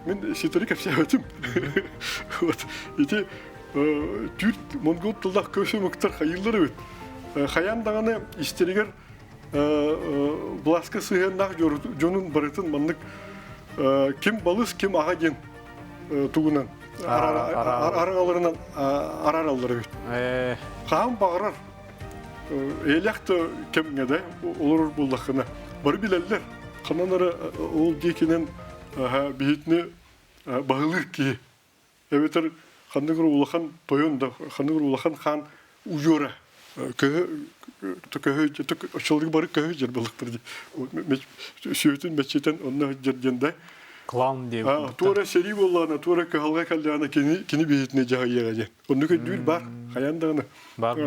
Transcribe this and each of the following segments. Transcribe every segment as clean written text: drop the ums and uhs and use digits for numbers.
Мин ситэри кэпсээбэтим. Вот ити түүр монгол тыллаах көс омуктар хайыыллар эбит. Хайаан даҕаны истэригэр былааска сыһыаннаах дьонун барытын маннык ким балыс, ким аҕа диэн тугунан араҥаларынан араараллар эбит. Хаһан баҕарар элэх да кэмҥэ да олорор буоллаххына бары билэллэр. Ханан эрэ ол диэкинэн биһитини баһылыыр киһи эбэтэр ханнык эрэ улахан тойон да ханнык эрэ улахан хаан удьуора көһө көһө оччолорго бары көһө дьэр балыктар сүөтүн мэччитэн онно сылдьар диэн да клан диэбит туора сэрии буоллаҕына туора кыһалҕа кэллэҕинэ кини кини биһитини дьаһайыаҕа диэн оннук өйдүүр бар хайаан даҕаны бар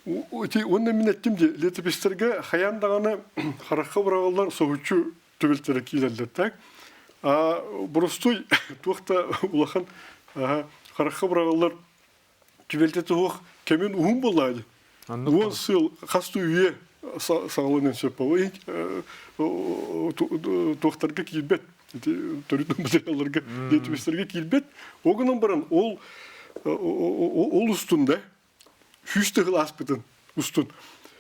бу ити уонна мин эттим дии летопистергэ хайаан даҕаны харахха быраҕыллар соһуччу түбэлтэлэр киирэллэр так а боростуой туох да улахан харахха быраҕыллар түбэлтэ туһуох кэмин уһун буоллаа дии 10 сыл хас да үйэ саҕаланыан сөп туохтарга киирбэт төрүт материалларга летопистерге киирбэт ол гынан баран ол ол устун да 100 тыһыл ааспытын устун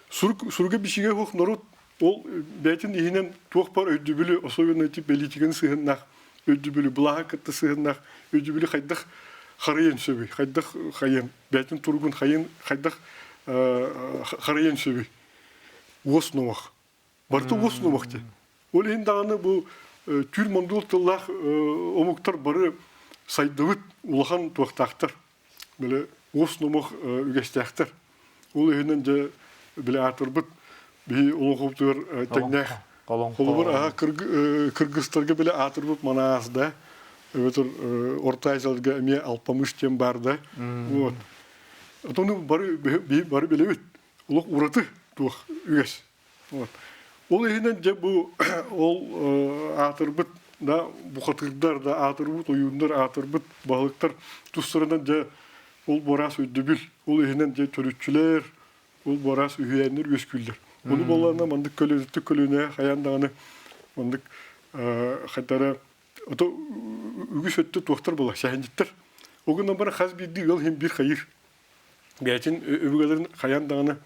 суруга бичигэ суох норуот ол бэйэтин иһинэн туох бар өйдөбүлү особенно ити бэлиитикэни сыһыннаах өйдөбүлү былааһы кытта сыһыннаах өйдөбүлү хайдах харайан сөбүй хайдах хайыан бэйэтин туругун хайын хайдах харайан сөбүй уос номох барыта уос номох дии ол иһин даҕаны бу түүр монгол тыллаах омуктар бары сайдыбыт улахан туохтаахтар били уос номох үгэстээхтэр. Ол иһинэн дьэ били аатырбыт биһи олоҥхобутугар тэҥнээх. Холобур аха кыргызтарга били аатырбыт Манаас да, эбэтэр Орто Азияларга эмиэ Алпамыш диэн баар да. Вот. Отону бары биһи бары билэбит. Олох ураты туох үгэс. Вот. Ол иһинэн дьэ бу ол аатырбыт да бухатыырдар да аатырбыт ойууннар аатырбыт баһылыктар тустарынан дьэ ол буораас өйдөбүл ол иһинэн дьэ төрүччүлэр ол буораас үһүйээннэр үөскүүллэр. Ону буоллаҕына маннык көлүөнэттэн көлүөнэҕэ хайаан даҕаны маннык хайдара ото үгүс өттө туохтар буолар сэһэнньиттэр. Ол гынан баран хас биирдии ыал иһин биир хайыыр бэйэтин өбүгэлэрин хайаан даҕаны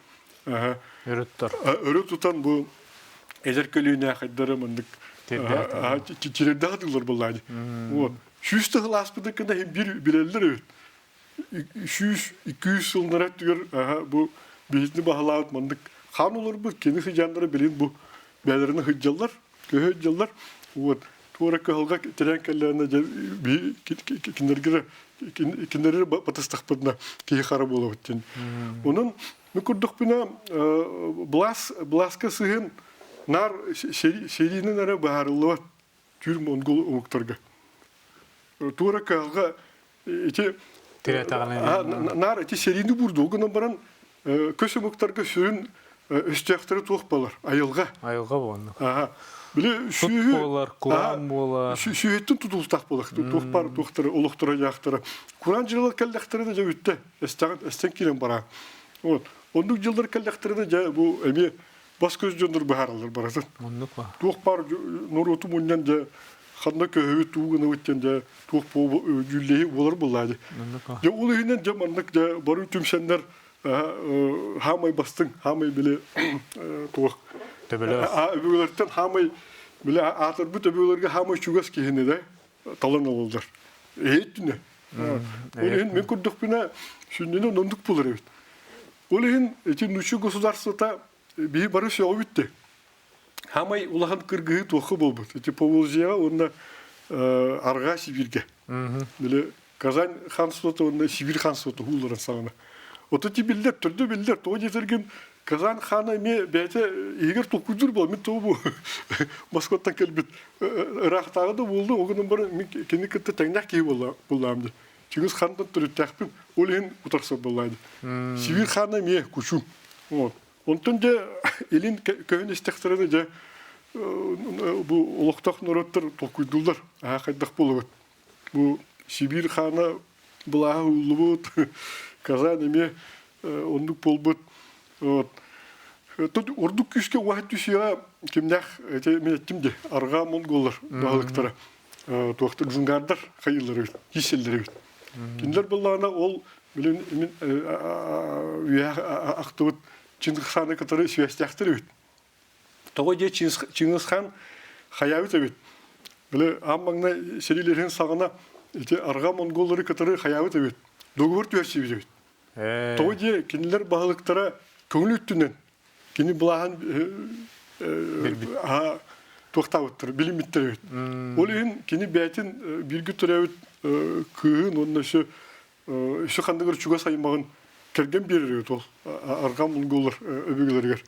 өрө тутар өрө тутан бу эдэр көлүөнэ хайдары маннык тирэрдээх атыылар буоллаани вот 100 тыһыл ааспыты гына бир билэллэр эбит 100 200 сылнара өттүгэр бу биһитини баһылаабыт маннык хаан олорбут кини сыдьааннара билин бу бэйэлэрин сылдьаллар көһө сылдьаллар вот туора кыһалҕа тирээн кэллэҕинэ дьэ кинилэргэ кинилэри батыстахпытына киһи хара буолабыт диэн. Онон мин курдукпуна былаас былааска сыһын наар сэриинэн эрэ быһаарыллыбат түүр монгол омуктарга. Туора кыһалҕа ити наар ити сэриини буурду гынан баран көс омуктарга сүрүн өстөөхтөрө туох буолар айылҕа айылҕа буолла били сут буолар кураан буолар сүөһүттэн тутултаах буолар туох баар туохтара олохторо дьаахтара кураан дьыллар кэллэхтэринэ дьэ бүттэ эстэҕин эстэн киирэн бараа вот оннук дьыллар кэллэхтэринэ дьэ бу эмиэ бас көс дьоннор быһаараллар барытын оннук ба туох баар норуоту мунньан дьэ ханна көһөбүт тугу гынабыт диэн дьэ туох дьүүллэһии буолар буоллаа дьэ дьэ ол иһинэн дьэ маннык дьэ бары түмсэннэр хаамай бастыҥ хаамай били туох төбөлөөх өбүгэлэртэн хаамай били аатырбыт өбүгэлэргэ хаамай чугас киһини да талан ылаллар эһиттинэ ол иһин мин курдукпуна сүнньүнэн оннук буолар эбит ол иһин ити нучу государствота биһи бары сөҕүбүт де хаамай улахан кыргыһыы туохха буолбут ити Поволжьеҕа уонна Арҕаа Сибииргэ били Казань ханствота уонна Сибирь ханствота уулларан саҕана. Ото ти биллэр, төрдө биллэр, тоҕо диэтэргин Казань хана эмиэ бэйэтэ иһигэр толкуйдуур буол, мин тоҕо бу Москваттан кэлбит ыраахтааҕы да буолду, ол гынан баран мин кини кытта тэҥнээх киһи буоллаам дии. Чыгыс хантан төрүттээхпин, ол иһин утарсар буоллаа дии. Сибирь хана эмиэ кучу. Вот. Онтон дьэ илин көһөн истэхтэринэ дьэ бу олохтоох норуоттар толкуйдууллар, аха хайдах буолабыт. Бу Сибиир хаана былааһа ууллубут, Казань эмиэ оннук буолбут. Вот. Тут ордук күүскэ уһат түсүөҕэ кимнээх эти мен эттим де арҕаа монголлар баһылыктара. Туохта джунгардар хайыылар эбит, кииселлэр эбит. Кинилэр буллаҕына ол билин мин үөһэ ахтыбыт Чингисханы кытары связьтээхтэр эбит. Тоҕо диэ Чингисхан хайаабыт эбит. Били аан маҥнай сэриилэрин саҕана ити арҕаа монголлары кытары хайаабыт эбит. Договор түһэрсибит эбит. Тоҕо диэ кинилэр баһылыктара көҥүл өттүнэн кини былааһын туохтаабыттар, билиммиттэр эбит. Ол иһин кини бэйэтин бииргэ төрөөбүт кыыһын уонна өссө өссө ханныгар чугас аймаҕын кэргэн биэрэр эбит ол арҕаа монголлар өбүгэлэригэр.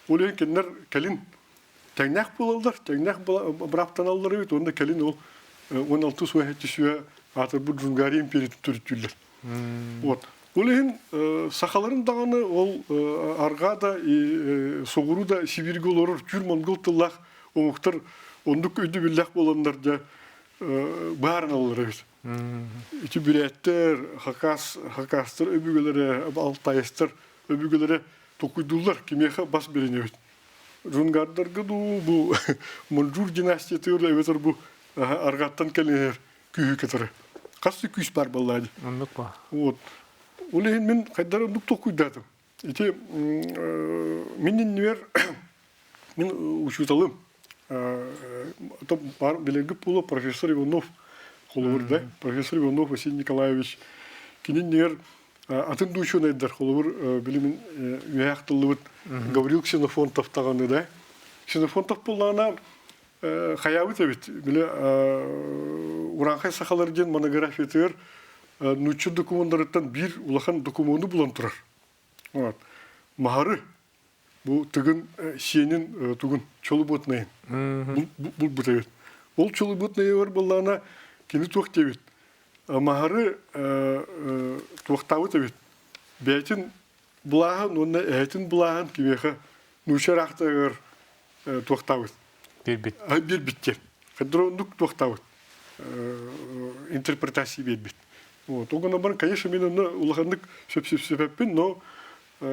Ол иһин кинилэр кэлин тэҥнээх буолаллар, тэҥнээх бырааптаналлар эбит уонна кэлин ол 16 суоһэччи сүө аатырбыт Джунгария империятын төрүттүүллэр. Вот. Ол иһин сахаларын даҕаны ол арҕаа да соҕуруу да Сибииргэ олорор түүр-монгол тыллаах омуктар оннук өйдөбүллээх буоланнар дьэ быһаарыналлар эбит. Ити бүрээттэр, хакас, хакастар өбүгэлэрэ, алтаистар өбүгэлэрэ толкуйдууллар кимиэхэ бас бэринэбит. Джунгардарга дуу, бу Монжур династиятыгар эбэтэр бу арҕааттан кэлин күүһү кытары. Хас да күүс баар буоллаа дии. Оннук ба. Вот. Ол иһин мин хайдах оннук толкуйдаатым. Ити мин иннибэр мин учууталым бар билэргит буолуо профессор Иванов холобур да профессор Иванов Василий Николаевич кини иннигэр атын да учуонайдар холобур билимин үөһэ ахтыллыбыт Гаврил Ксенофонтов даҕаны да Ксенофонтов буоллаҕына хайаабыт эбит били урааҥхай сахалар диэн монографиятыгар нуучча докумуоннарыттан биир улахан докумуону булан турар вот маһары бу тыгын сиэнин тугун чолубуотунайын булбут эбит ол чолубуотунайыгар буоллаҕына кини туох диэбит маһары туохтаабыт эбит бэйэтин былааһын уонна эһэтин былааһын кимиэхэ нуучча ыраахтааҕыгар туохтаабыт биэрбит биэрбит диэн оннук туохтаабыт интерпретация биэрбит вот ол гынан баран конечно мин онно улаханнык сөпсөппүн но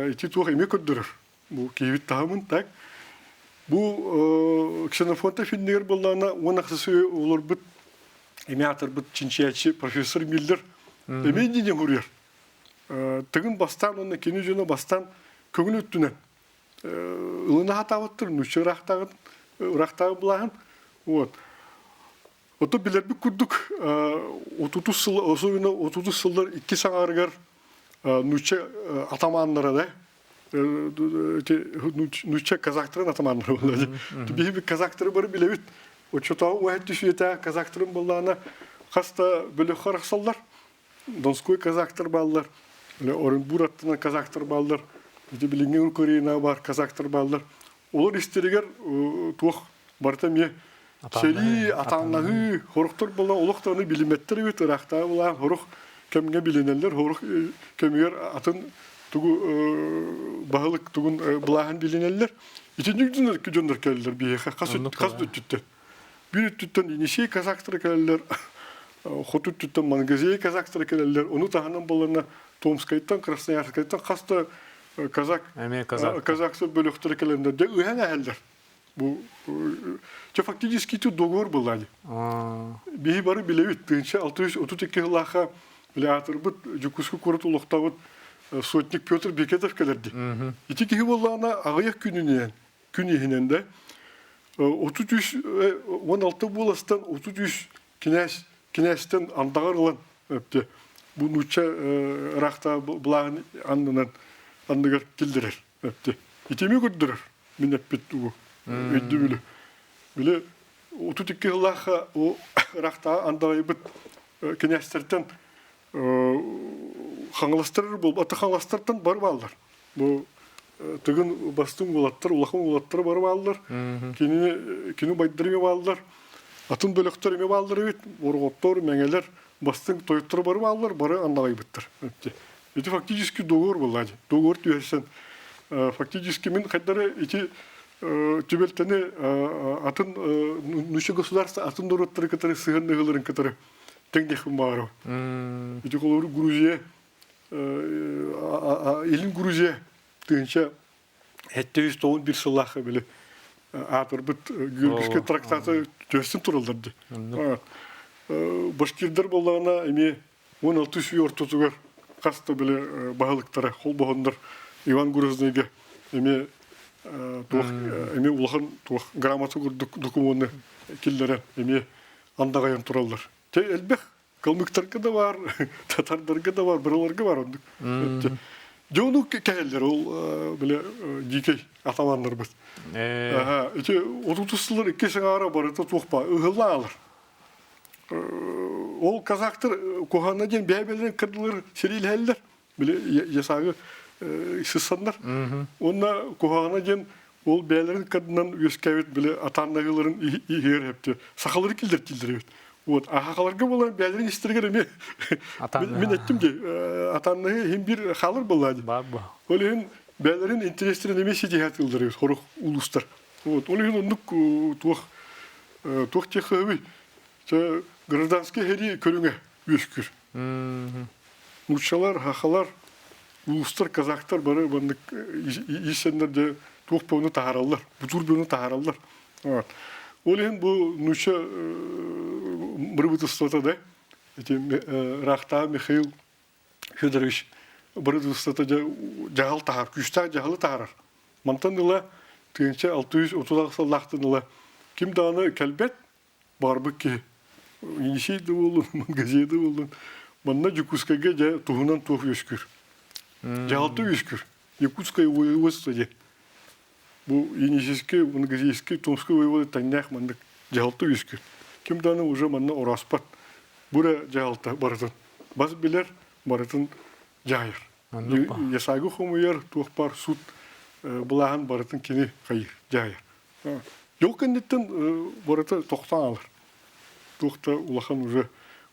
ити туох эмиэ көрдөрөр бу киһибит таһымын так бу Ксенофонтов иннигэр буоллаҕына уон ахсысы олорбут эмиэ аатырбыт чинчийээччи профессор Миллер эмиэ иннинэ суруйар Тыгын бастаан уонна кини дьоно бастаан көҥүл өттүнэн ылына сатаабыттар, нуучча ыраахтааҕын ыраахтааҕы былааһын. Вот. Ото билэрбит курдук 30 сыл, особенно 30 сыллар икки саҥарыгар нуучча атамааннара да нуучча казактарын атамааннара буолла. Биһиги казактары бары билэбит. Оччотооҕу уһэт түсүөтэ казактарын буоллаҕына хас да бөлөххө арахсаллар. Донской казактар бааллар, Оренбург аттынан казактар бааллар, ити билиҥҥи Украина баар казактар бааллар. Олор истэригэр туох барыта эмиэ сэрии, атааннаһыы, хорохтор буолан олох даҕаны билиммэттэр эбит, ыраахтааҕы былаан хорох кэмҥэ билинэллэр, хорох кэмигэр атын тугу баһылык тугун былааһын билинэллэр. Итинник дьоннор кэлэллэр биһиэхэ хас хас өттүттэн. Биир өттүттэн Енисей казактара кэлэллэр, хоту өттүттэн Мангазея казактара кэлэллэр. Ону таһынан буолларына Томскайтан, Красноярскайтан хас да казак Эмиэ казак. казаксы бөлөхтөрө кэлэннэр дьэ ыһан эһэллэр. Бу чэ фактически тут договор была. Биһи бары билэбит 1632 сыллаахха били аатырбыт Дьокуускай куорат олохтообут сотник Петр Бекетов кэлэрди. Ити киһи буоллаҕына аҕыйах күнүнэн күн иһинэн да 33 16 буоластан 33 кинээс кинээстэн андаҕар ылан өптө бу нуучча ыраахтааҕы былааһын аннынан анныгар киллэрэр өптө итими көрдөрөр мин эппит тугу өйдөбүлү били 32 сыллаахха о ыраахтааҕы андаҕайбыт кинээстэртэн хаҥаластар буолбата хаҥаластартан бары бааллар Бу Тыгын бастыҥ уолаттар, улахан уолаттар бары бааллар. Кинини кини убайдар эмиэ бааллар. Атын бөлөхтөр эмиэ бааллар эбит. Орҕоттор, мэҥэлэр, бастыҥ тойоттор бары бааллар, бары аннаҕайбыттар. Ити фактически договор буолла. Договор түһэрсэн фактически мин хайдары ити түбэлтэни атын нуучча государство атын норуоттары кытары сыһыаннаһыыларын кытары тэҥниэхпин баҕарабын. Ити холобур Грузия Илин Грузия 1791 сыллаах били аатырбыт Георгиевскай трактаты түһэстин тураллар дии. Башкирдар буоллаҕына эмиэ 16 үйэ ортотугар хас да били баһылыктара холбоһоннор Иван Грознайга эмиэ туох эмиэ улахан туох грамота курдук докумуону киллэрэн эмиэ андаҕайан тураллар. Те элбэх калмыктарга да бар, татардарга да бар, быраларга бар оннук. Дьэ ону кэһэллэр ол били дикэй атаманнарбыт. Ити отутус сыллар икки саҥаара барыта туох баа ыһыллаалар. Ол казахтар куһаана диэн бэйэ-бэйэлэрин кырдылар сэриилэһэллэр. Били ясагы сыссаннар. Уонна куһаҕана диэн ол бэйэлэрин кырдынан үөскээбит били атааннаһыыларын иһигэр хэптэ сахалары киллэртииллэр эбит. Вот ахахаларга буолан бэйэлэрин истэригэр эмиэ мин эттим дии атааннаһыы иһин биир хаалар буоллаа дии. Ол иһин бэйэлэрин интэриэстэрин эмиэ ситиһэ тыллар эбит хорух улуустар. Вот ол иһин оннук туох туох диэххэ гражданскай сэрии көрүҥэ үөскүүр. Нууччалар, хахалар, улуустар, казахтар бары маннык ииссэннэр дьэ туох бөҕөнү таһаараллар, бутуур бөҕөнү таһаараллар. Ол иһин бу нуучча бырабыыталыстыбата да ити ыраахтааҕы Михаил Федорович бырабыыталыстыбата дьэ дьаһал таһаар, күүстээх дьаһалы таһаарар. Мантан ыла 1638 сыллаахтан ыла ким даҕаны кэлбэт, баҕарбыт киһи Енисей да буоллун, Мангазея да буоллун, манна Дьокуускайга дьэ туһунан туох үөскүүр. Дьаһалта үөскүүр. Якутское воеводство диэн. Бу Енисейскэй, Мангазейскэй, Томскай воевода тэҥнээх маннык дьаһалта үөскүүр. Ким даҕаны уже манна орооспот. Бу эрэ дьаһалта барытын бас билэр, барытын дьаһайар. Ясагы хомуйар, туох баар суут былааһын барытын кини хайыыр, дьаһайар. Дьол кэнниттэн барыта тохтоон алар. Туох да улахан уже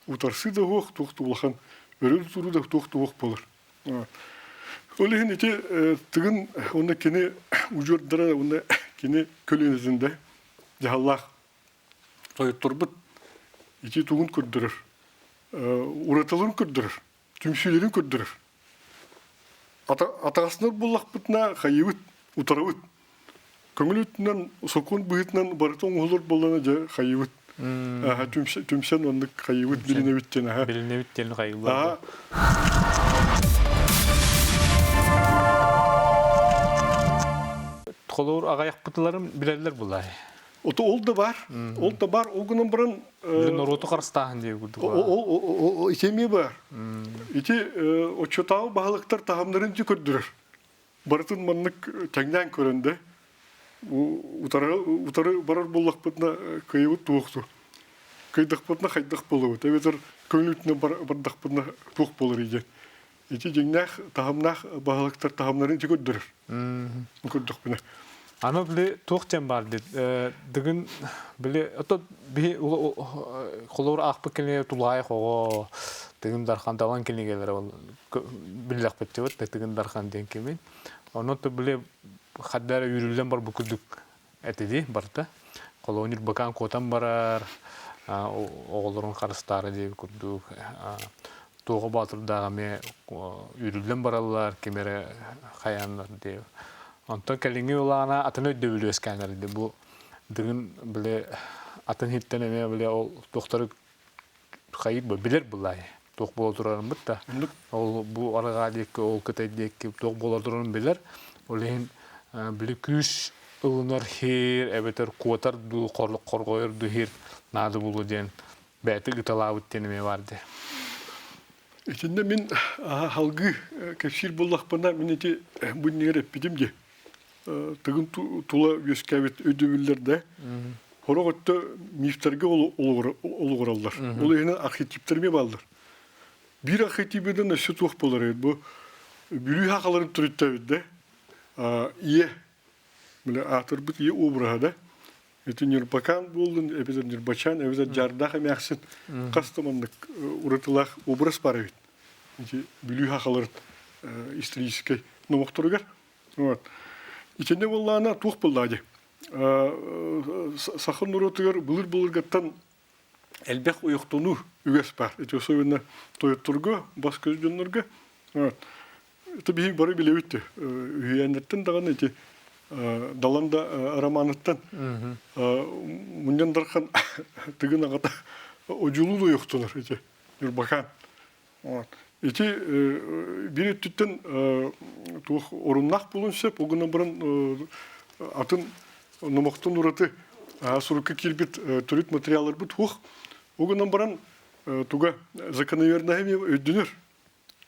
утарсыы да суох, туох да улахан өрө туруу да туох да суох буолар. Ол иһин ити тыгын уонна кини удьуордара уонна кини көлүөнэтин да дьаһаллаах тойотторбут ити тугун көрдөрөр, уратыларын көрдөрөр. түмсүүлэрин көрдөрөр. Атаҕаснар буоллахпытына хайыыбыт, утарабыт. Көҥүл өттүнэн, сокуон быһыытынан барыта оҥоһулар буоллана дьэ хайыыбыт. Түмсэн оннук хайыыбыт билинэбит диэн аха. Билинэбит диэн хайыылар. Холуур аҕайахпытыларын билэллэр булай. Ото ол да бар. Ол да бар. Ол гынан баран норуоту харыстааһын диye курдук. Ол ити эмиэ бар. Ити оччотооҕу баһылыктар таһымнарын дьи көрдөрөр. Барытын маннык тэҥнээн көрөн да утары утары барар буоллахпытына кыайыбыт туохту. Кыйдахпытына хайдах буолабыт. Эбэтэр көҥүл бардахпытына туох буолар диэн. Ити дьиҥнээх таһымнаах баһылыктар таһымнарын ити көрдөрөр. Көрдөхпүнэ. Аны били туох диэн баар дит дыгын били ото биһи холобур аахпыт кинигэ тулаайах оҕо Тыгын Дархан Далан кинигэлэрэ биллэхпит дибит Тыгын Дархан диэн кимин онон то били хадда эрэ үүрүллэн барбыт курдук этиди барыта холобур Ньурбакаан куотан барар оҕолорун харыстаары диэбит курдук Туоҕа Боотурдаах эмиэ үүрүллэн бараллар ким эрэ хайааннар диэбит онтон кэлиҥҥи улаана атын өйдөбүл үөскээн эрдэ бу Дыгын били атын иһиттэн эмиэ били ол туохтары хайыт билэр былай туох буола турарын да ол бу арҕаа диэки ол кытай диэки туох буола турарын билэр ол иһин били күүс ылынар хир эбэтэр куотар дуу хорҕойор дуу хир наада буолуо диэн бэйэтэ ыталаабыт диэн эмиэ баар дии Итиннэ мин салгыы кэпсиир буоллахпына мин ити бу иннигэр эппитим дии тыгын тула үөскээбит өйдөбүллэр да сорох өттө мифтэргэ олоҕураллар. Ол иһин архетиптэр эмиэ бааллар. Биир архетибынан өссө туох буолар эбит бу Бүлүү хахаларын төрүттээбит да ийэ бile аатырбыт ийэ обраһа да ити Ньурбакаан буоллун эбэтэр Ньурбачаан эбэтэр Дьаардаах эмээхсин хас да маннык уратылаах образ бар эбит. Ити Бүлүү хахаларын историческай номохторугар. Вот. Итиннэ буоллаҕына туох буоллаҕа дии. Саха норуотугар былыр-былыргаттан элбэх ойохтонуу үгэс баар. Ити особенно тойотторго, бас-көс дьоннорго. Вот. Это биһиги бары билэбит үһүйээннэртэн даҕаны ити Далан да романыттан Мунньан Дархан Тыгын аҕата. Одьулуун ойохтонор ити Ньурбакаан. Ити биир өттүттэн туох оруннаах буолуон сөп, ол гынан баран атын номохтон ураты сурукка киирбит төрүт материалларбыт суох. Ол гынан баран туга закономерноһы эмиэ өйдөнөр.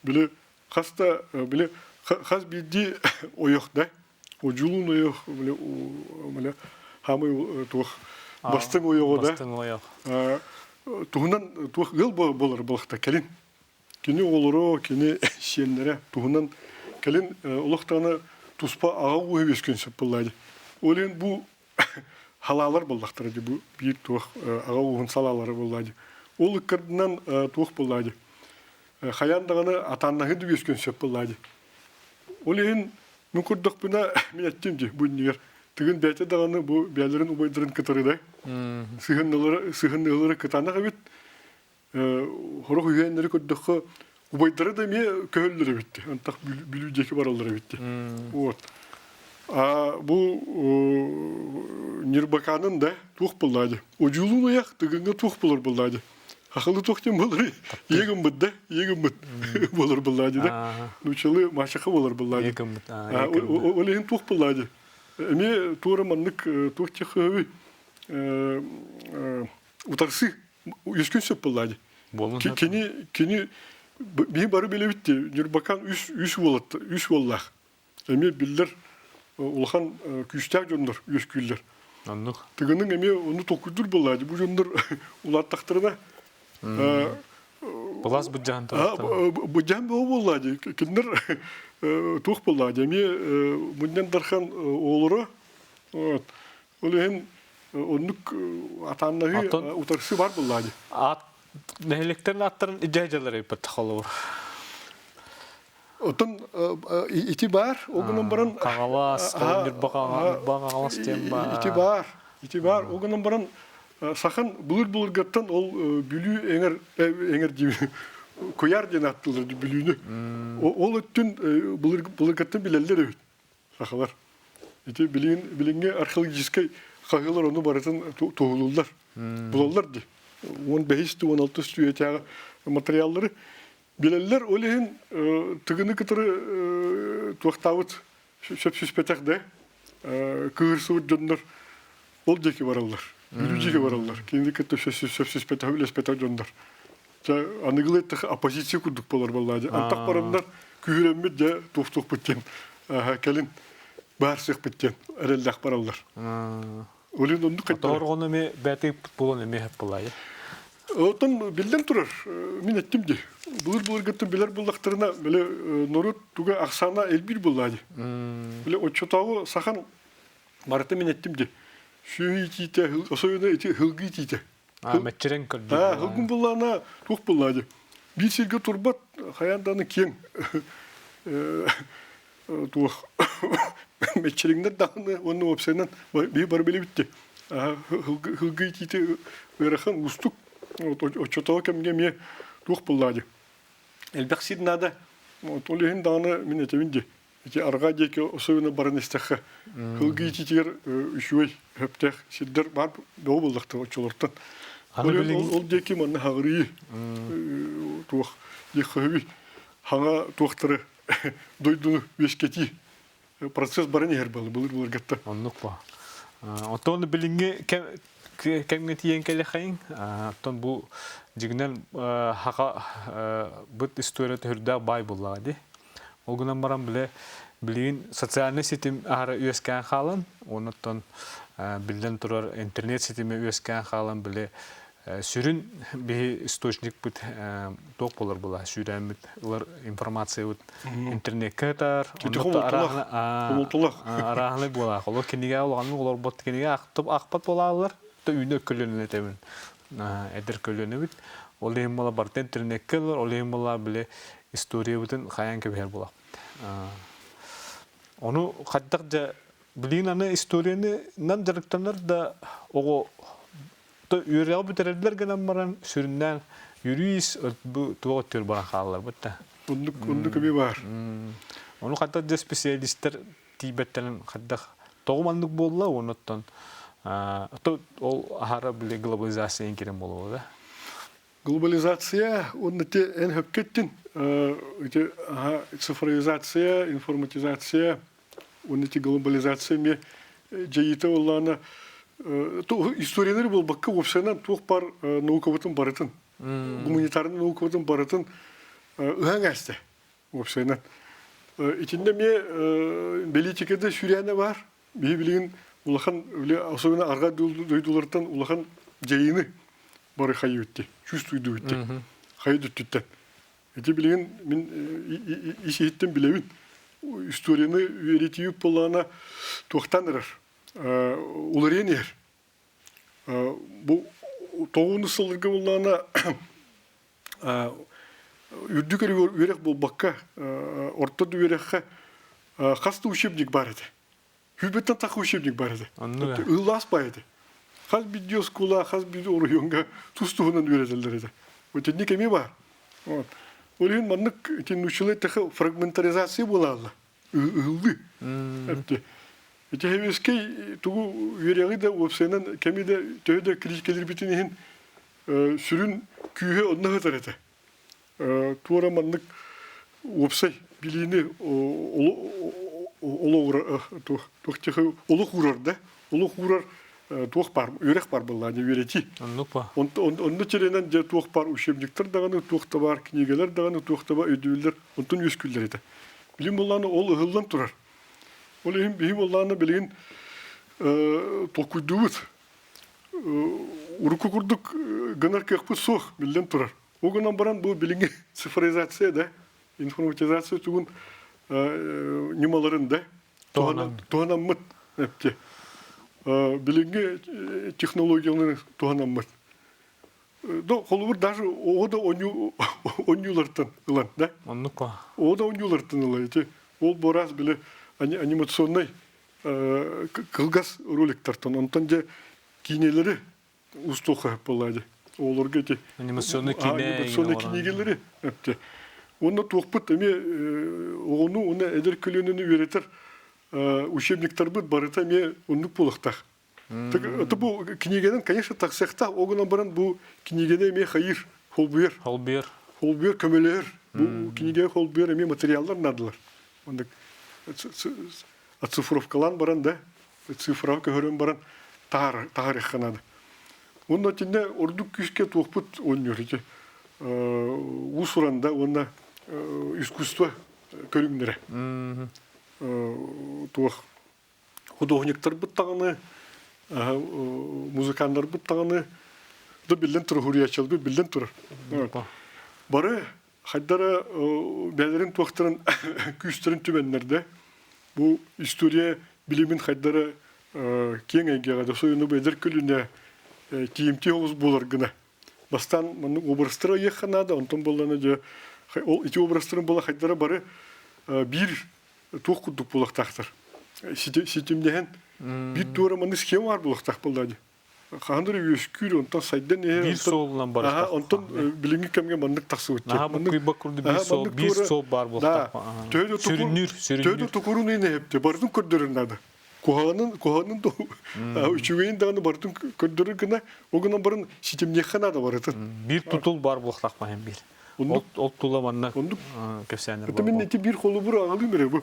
Били хас да били хас биирдии ойох да одьулуун ойох били били хаамай туох бастыҥ ойоҕо да Бастыҥ ойох. Туһунан туох ыал буолар буолахта кэлин кини оҕолоро кини сиэннэрэ туһунан кэлин олохтоно туспа аҕа ууһа үөскүөн сөп буоллаа ол иһин бу халаалар буоллахтара дии бу биир туох аҕа ууһун салаалара буоллаа дии ол ыккардынан туох буоллаа дии хайаан даҕаны атааннаһыы да үөскүөн сөп буоллаа дии ол иһин мин курдукпуна мин эттим дии бу иннигэр Тыгын бэйэтэ даҕаны бу бэйэлэрин убайдарын кытары да сыһыннылары сыһынныылары кытаанах эбит. Хорох үһүөннэри көрдөххө убайдара да эмиэ көһөллөр эбит. Антах Бүлүү диэки бараллар эбит. Вот. А бу Ньырбакаанын да туох буоллаа Одьуулуун ыйах тыгыҥҥа туох болор буоллаа Хахылы туох диэн болор ийэ гыммыт да ийэ гыммыт болор буоллаа да нууччалыы мачеха болор буоллаа Ийэ гыммыт ол иһин туох буоллаа Эмиэ туора маннык туох диэххэ утарсыы үскүн сөп буоллаа дии. Кини кини биһи бары билэбит дии Ньурбакаан үс үс уолат үс уоллаах. Эмиэ биллэр улахан күүстээх дьоннор үөскүүллэр. Оннук. Тыгыныҥ эмиэ ону толкуйдуур буоллаа дии. Бу дьоннор улааттахтарына Былас быдьаан турар. Быдьаан бөҕө буоллаа дии. Кинилэр туох буоллаа дии. Эмиэ Мунньан Дархан оҕолоро. Ол иһин оннук атааннаһыы утарсыы бар буоллаа дии. Аат нэһилиэктэрин ааттарын идьээдьэлэр ыйбыт холобур. Оттон ити баар, ол гынан баран Хаҥалас, Ньурба Хаҥалас диэн баар. Ити баар, ити баар. Ол гынан баран сахан былыр-былыргаттан ол Бүлүү эҥэр эҥэр диэн куйаар диэн ааттыыллар Бүлүүнү. Ол өттүн былыргаттан билэллэр эбит сахалар. Ити билигин билиҥҥи археологическай хаһыылар ону барытын туоһулууллар. Булаллар дии. 15 16 үйэтээҕи материаллары Билэллэр, ол иһин тыгыны кытары туохтаабыт сөпсүспэтэх да кыырсыбыт дьоннор ол диэки бараллар. Бүлүү диэки бараллар. Кинини кытта сөпсүспэтэх, үлэспэтэх дьоннор. Дьэ, аныгылыы эттэххэ оппозиция курдук буолар буоллаа дии. Антах бараннар күүһүрэммит дьэ туохтуохпут диэн кэлин баарсыахпыт диэн эрэллээх бараллар. Олин оннук хайдах. Тоорҕону эми бэти булан эми хэп булайы. Оттон биллэн турар, мин эттим дии. Былыр-былыргыттан билэр буллахтарына, били норуот туга ахсаана элбиир буоллаа дии. Били оччотооҕу сахан барыта мин эттим дии. Сүөһү итиитэ, особенно ити хылгы итиитэ. Мэччирэҥ көрдүүр. Хылгын буллаана туох буллаа дии. Биир сиргэ турбат, хайаан даҕаны киэҥ туох мэччириҥнэр даҕаны уонна уопсайынан биһи бары билэбит дии хылгы итиитэ ыарахан уустук оччотооҕу кэмҥэ эмиэ туох буоллаа дии элбэх сир наада ол иһин даҕаны мин этэбин дии ити арҕаа диэки особенно баран истэххэ хылгы итиитигэр үчүгэй сөптөөх сирдэр баар бөҕө буоллахтар оччолортон ол диэки манна хаҕырыйыы туох диэххэ сөбүй хаҥа туохтары дойдуну үөскэтии процесс баран иһэр буолла былыр былыргаттан. Оннук ба. Оттон билиҥҥи кэмҥэ тиийэн кэлэхэйиҥ. Оттон бу дьиҥинэн хака быт история төһүрдээх баай буоллаҕа дии. Ол гынан баран биле билигин социальнай ситим аһара үөскээн хаалан, оннуттан биллэн турар интернет ситими үөскээн хаалан биле сүрүн биһи источникпыт туох буолар була сүүрээммит ылар информациябыт интернеккэ ытар арааһынай буолаах олор кинигэ улаҕаннык олорбот кинигэ аахпат буолааллар то үүнэр көлүөнэ этэбин эдэр көлүөнэбит ол иһин буола барыта интернеккэ ылар ол иһин буола били историябытын хайаан кэбиһэр буолаахпыт ону хайдах дьэ билигин аны историяны нам дьарыктанар да оҕо үөрэҕи бүтэрэллэр гынан баран сүрүннээн юрист бу туох өттүгэр баран хаалларбыт да. Оннук оннук эмиэ баар. Ону хайдах дьэ специалистар тиийбэттэрин хайдах тоҕо маннык буолла онуттан ол аһара били глобализация кирэн буолуо да. Глобализация уонна ити эн хөпкө эттин ити цифровизация, информатизация уонна ити глобализация эмиэ дьайыыта буоллаҕына историялары буолбакка уопсайынан туох баар наукабытын барытын гуманитарнай наукабытын барытын ыһан ээстэ уопсайынан. Итиннэ эмиэ бэлиитикэдэ сүүрээнэ баар. Биһи билигин улахан особенно арҕаа дойдулартан улахан дьайыыны бары хайы үтти, чувствуйду үтти, хайы дүттүттэн. Ити билигин мин ис иһиттэн билэбин. Историяны үөрэтии буоллаҕына туохтан ырар? Уларыйан иһэр. Бу тоҕуну сылларга буоллаҕына үрдүк үөрэх буолбакка, орто да үөрэххэ хас да учебник баар этэ. Хүбүттэн тахы учебник бар этэ. Ыллаас баар этэ. Хас биирдии оскуола, хас биирдии оройуоҥҥа тус-туһунан үөрэтэллэр этэ. Итинник эмиэ баар. Вот. Ол иһин маннык ити нууччалыы эттэххэ фрагментаризация буолаалла. Ыһыллыы. Ити сэбиэскэй тугу үөрэҕи да уопсайынан кэми да төһө да критикэлирбитин иһин сүрүн күүһэ онно сытар этэ. Туора маннык уопсай билиини олох уурар да олох уурар туох баар үөрэх баар буоллаа дьэ үөрэтии. Оннук ба. Онно тирэнэн дьэ туох баар учебниктар даҕаны туох да баар книгэлэр даҕаны туох да баар өйдөбүллэр онтон үөскүүллэр этэ. Билим буоллаана ол ыһыллан турар. Ол иһин биһи буоллаана билигин толкуйдуубут. Урукку курдук гынар кыахпыт суох биллэн турар. Ол гынан баран бу билиҥҥи цифровизация да, информатизация тугун ньымаларын да туһанаммыт эпти. Билиҥҥи технологиялары туһанаммыт. До холобур даже оҕо да оонньуулартан ылан да. Оннук Оҕо да оонньуулартан ылан ити ол буорас били анимационнай кылгас роликтартан онтон дьэ киинэлэри устуохха буолла дии. Оҕолорго ити анимационный кино анимационный кинигэлэри эпти. Уонна туохпут эмиэ оҕону уонна эдэр көлүөнэни үөрэтэр учебниктарбыт барыта эмиэ оннук буолуохтаах. Это бу кинигэнэн, конечно, тахсыахтаах, ол гынан баран бу кинигэни эмиэ хайыыр, холбуйар. Холбуйар. Холбуйар, көмөлөһөр. Бу кинигэҕэ холбуйар эмиэ материаллар наадалар. Оннук оцифровкалаан баран да, цифраҕа көһөрөн баран таһаарыахха наада. Уонна итиннэ ордук күүскэ туохпут оонньуур ити уус-уран да уонна искусство көрүҥнэрэ. Туох художниктарбыт даҕаны, музыканнарбыт даҕаны да биллэн турар, хуруйааччыларбыт биллэн турар. Бары хайдара бэйэлэрин туохтарын күүстэрин түмэннэр да бу история билимин хайдара киэҥ эйгэҕэ да суйуну эдэр көлүнэ тиийимтиэ олус буолар гына бастаан маннык образтары ыйыахха наада онтон буоллана дьэ ол ити образтарын буола хайдара бары биир туох курдук буолуохтаахтар ситимнэһэн биир туора маннык схема баар буолуохтаах буоллаа дии хаһан да үөскүүр, онтон сайдан иһэр. Биир суолунан барыахтаах. Онтон билиҥҥи кэмҥэ маннык тахсыбыт. Наһаа буккуйбат курдук биир суол, биир суол баар буолуохтаах. Сүрүннүүр, сүрүннүүр. Төһө да тукурун иһэпти, барытын көрдөрөр наада. Куһаҕанын, куһаҕанын да үчүгэйин даҕаны барытын көрдөрөр гына, ол гынан баран ситимниэххэ наада барытын. Биир тутул баар буолуохтаах маһын биир. Ол тула манна кэпсээннэр бар. Мин ити биир холобур аҕалыым эрэ бу.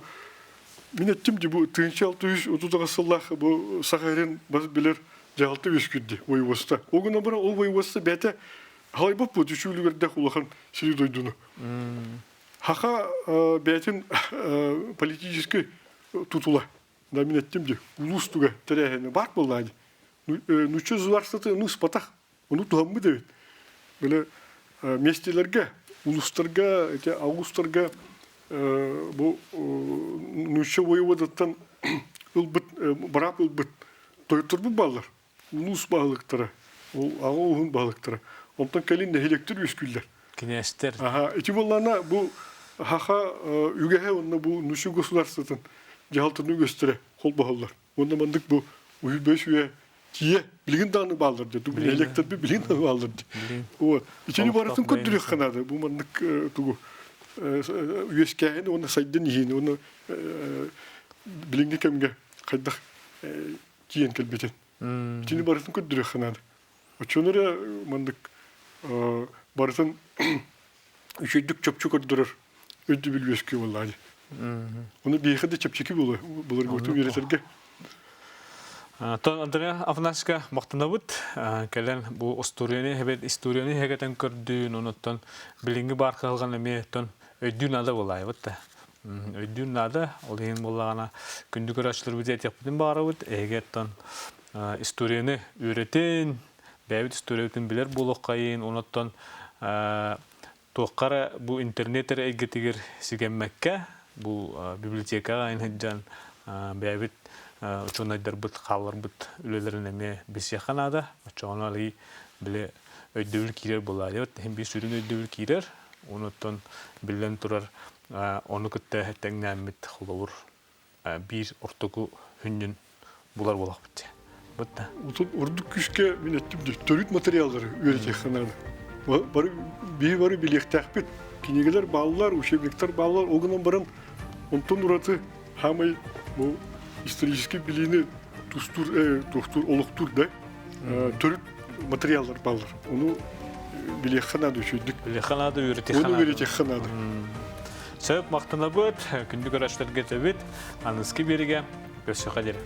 Мин эттим ди бу 1639 сыллаах бу Саха сирин бас билэр дьаһалта үөскүүрдэ воеводство. Ол гынан баран ол воеводство бэйэтэ халайбат буолт үчүгүлүгэрдээх улахан сири дойдуну. Хаха бэйэтин политическай тутула да мин эттим ди улуус туга тэрээһини баар буоллаа ди. Нучча государствоты ну ыспатах Ону туһаммыт эбит. Били миэстэлэргэ, улуустарга, ити улуустарга бу нуучча воеводаттан ылбыт, быраап ылбыт тойотторбут бааллар. Улуус баһылыктара, ол аҕа ууһун баһылыктара. Онтон кэлин нэһилиэктэр үөскүүллэр. Кинээстэр. Аха, ити буоллаана бу хаха үгэһэ уонна бу нуучча государствотын дьаһалтатын үгэстэрэ холбоһоллор. Уонна маннык бу уһуйбэс үйэ тиийэ билигин даҕаны бааллар дии. Нэһилиэктэрбит билигин даҕаны бааллар дии. Вот. Итини барытын көрдөрүөххэ наада. Бу маннык тугу үөскээһин уонна сайдан иһиини уонна билиҥҥи кэмҥэ хайдах тиийэн кэлбитин. Итини барытын көрдөрүөххэ наада. Оччону эрэ маннык. барытын үчүгдүк чопчу көрдөрөр өйдөбүл үөскүү буоллаҕа дии. Ону биһиэхэ да чэпчэки буолуо былыргытын үөрэтэргэ. Тон Андреа Афанасьевичка махтанабыт. Кэлэн бу остуоруйаны эбэт историяны хэгэтэн көрдүүн, онуттан билиҥҥи баар кыһалҕаны эмиэ тон өйдүүр наада буолаайбыт да. Өйдүүр наада, ол иһин буоллаҕына күндү көрөөччүлэрбит этиэхпитин баҕарабыт. Эһиги оттон историяны үөрэтин, бэйэбит историябытын билэр буолуоххайын, онуттан туохха эрэ бу интернет эрэ эйгэтигэр сигэммэккэ, бу библиотекаҕа айан сылдьан бэйэбит учуонайдарбыт хаалларбыт үлэлэрин эмиэ билсиэххэ наада. Оччоҕуна арыый били өйдөбүл киирэр буолаайабыт. Иһин биир сүрүн өйдөбүл киирэр. Онуттан биллэн турар ону кытта тэҥнээммит холобур биир ортоку хүннүн булар буолахпыт дии. Бытта. Ордук күүскэ мин эттим дии, төрүт материаллары үөрэтиэххэ наада. Бары биһи бары билиэхтээхпит. Кинигэлэр бааллар, учебниктар бааллар, ол гынан баран онтон ураты хаамай бу исторический билиини тустуур, туохтуур, олохтуур да төрүт материаллар бааллар. Ону билиэххэ наада үчүгдүк. Билиэххэ наада, үөрэтиэххэ наада. Ону үөрэтиэххэ наада. Сөп, махтанабыт. Күндү көрөөччүлэргэ этэбит. Аныгыскы биэригэ көрсүөххэ диэри.